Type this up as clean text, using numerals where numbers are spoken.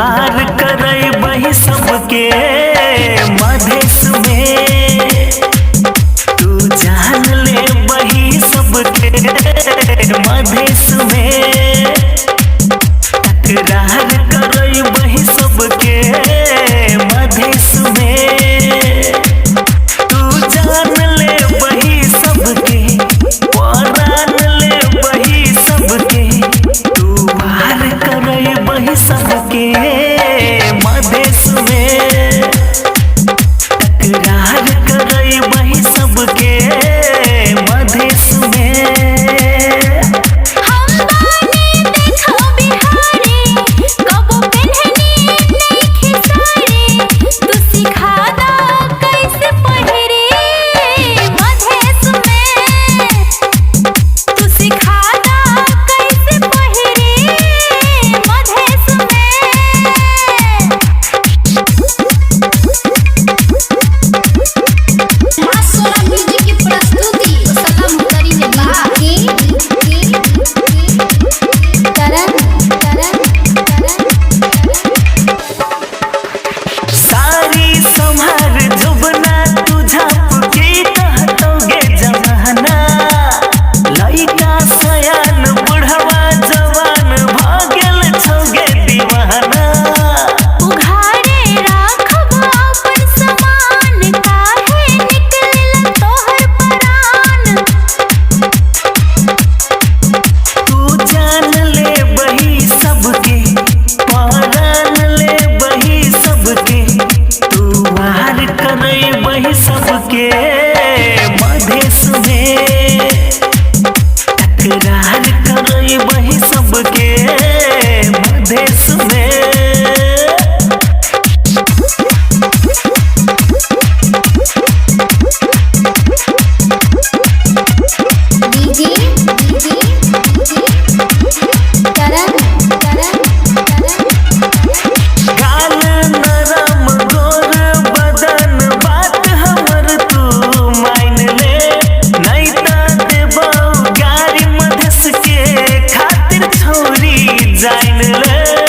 वार करबही सबके मधेश में, तू जान ले बही सबके मधेश में। तकरार करबही सबके मधेश में, तू जान ले बही सबके, परान ले बही सबके, तू वार करबही सबके मधेश में। तकरार करबही सबके मधेश में। हम बानी देखो बिहारी, कबो पेन्हनी नइखे साड़ी, तू सिखा दा कैसे पहिरी मधेश में, तू सिखा दा कैसे पहिरी मधेश में। माँ सोना म्यूजिक की प्रस्तुति सलाम करी में बा के करण करण करण। सारी संभार जुबना तू झाप के कहतोगे जमाना, लइका सयान बुढ़वा जवान भागल छौगे दीवाना। उघारे राखब अपन समान, काहे निकलल तोहर परान। तू जान ले बही सबके, परान ले बही सबके, तू वार करबही सबके मधेश में। तकरार करबही सबके मधेश में। DJ DJ DJ Karan Karan Karan. गाल नरम गोर बदन बात हमर तू मान ले, नहीं त देबौ गारी मधेश के खातिर छौरी जान ले।